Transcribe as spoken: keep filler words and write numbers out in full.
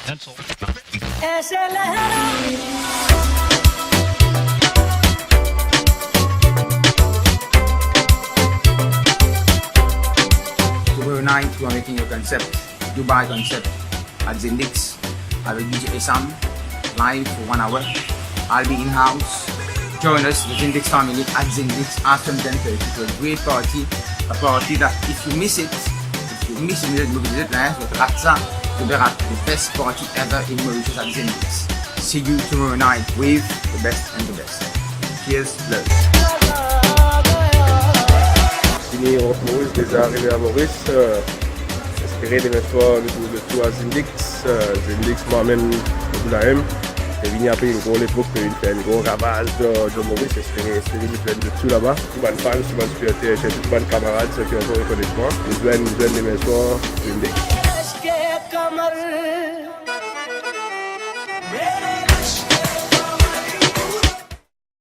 That's all. Tomorrow night, we are making a concert, Dubai concert at Zindix avec D J Esam, live for one hour. I'll be in house. Join us, the Zindix family, at Zindix, at ten thirty, for a great party. A party that if you miss it, if you miss it, you miss it, hein, tu rates ça, tu verras the best party ever in Mauritius at Zindix. See you tomorrow night with the best and the best. Cheers, love. Vini Rans Moris, deza arive a Moris. Euh, espere demin swar nou trouv zot tou a Zindix. Euh, Zindix, mwa mem, Boulaem, e vini apre enn gro lepok, pe vinn fer enn gro ravaz dan, dan Moris. Espere, espere nou trouv zot tou laba. Tou bann fan, tou bann siporter, tou bann kamarad, seki ankor rekonet mwa. Nou trouv, nou trouv demin swar, Zindix.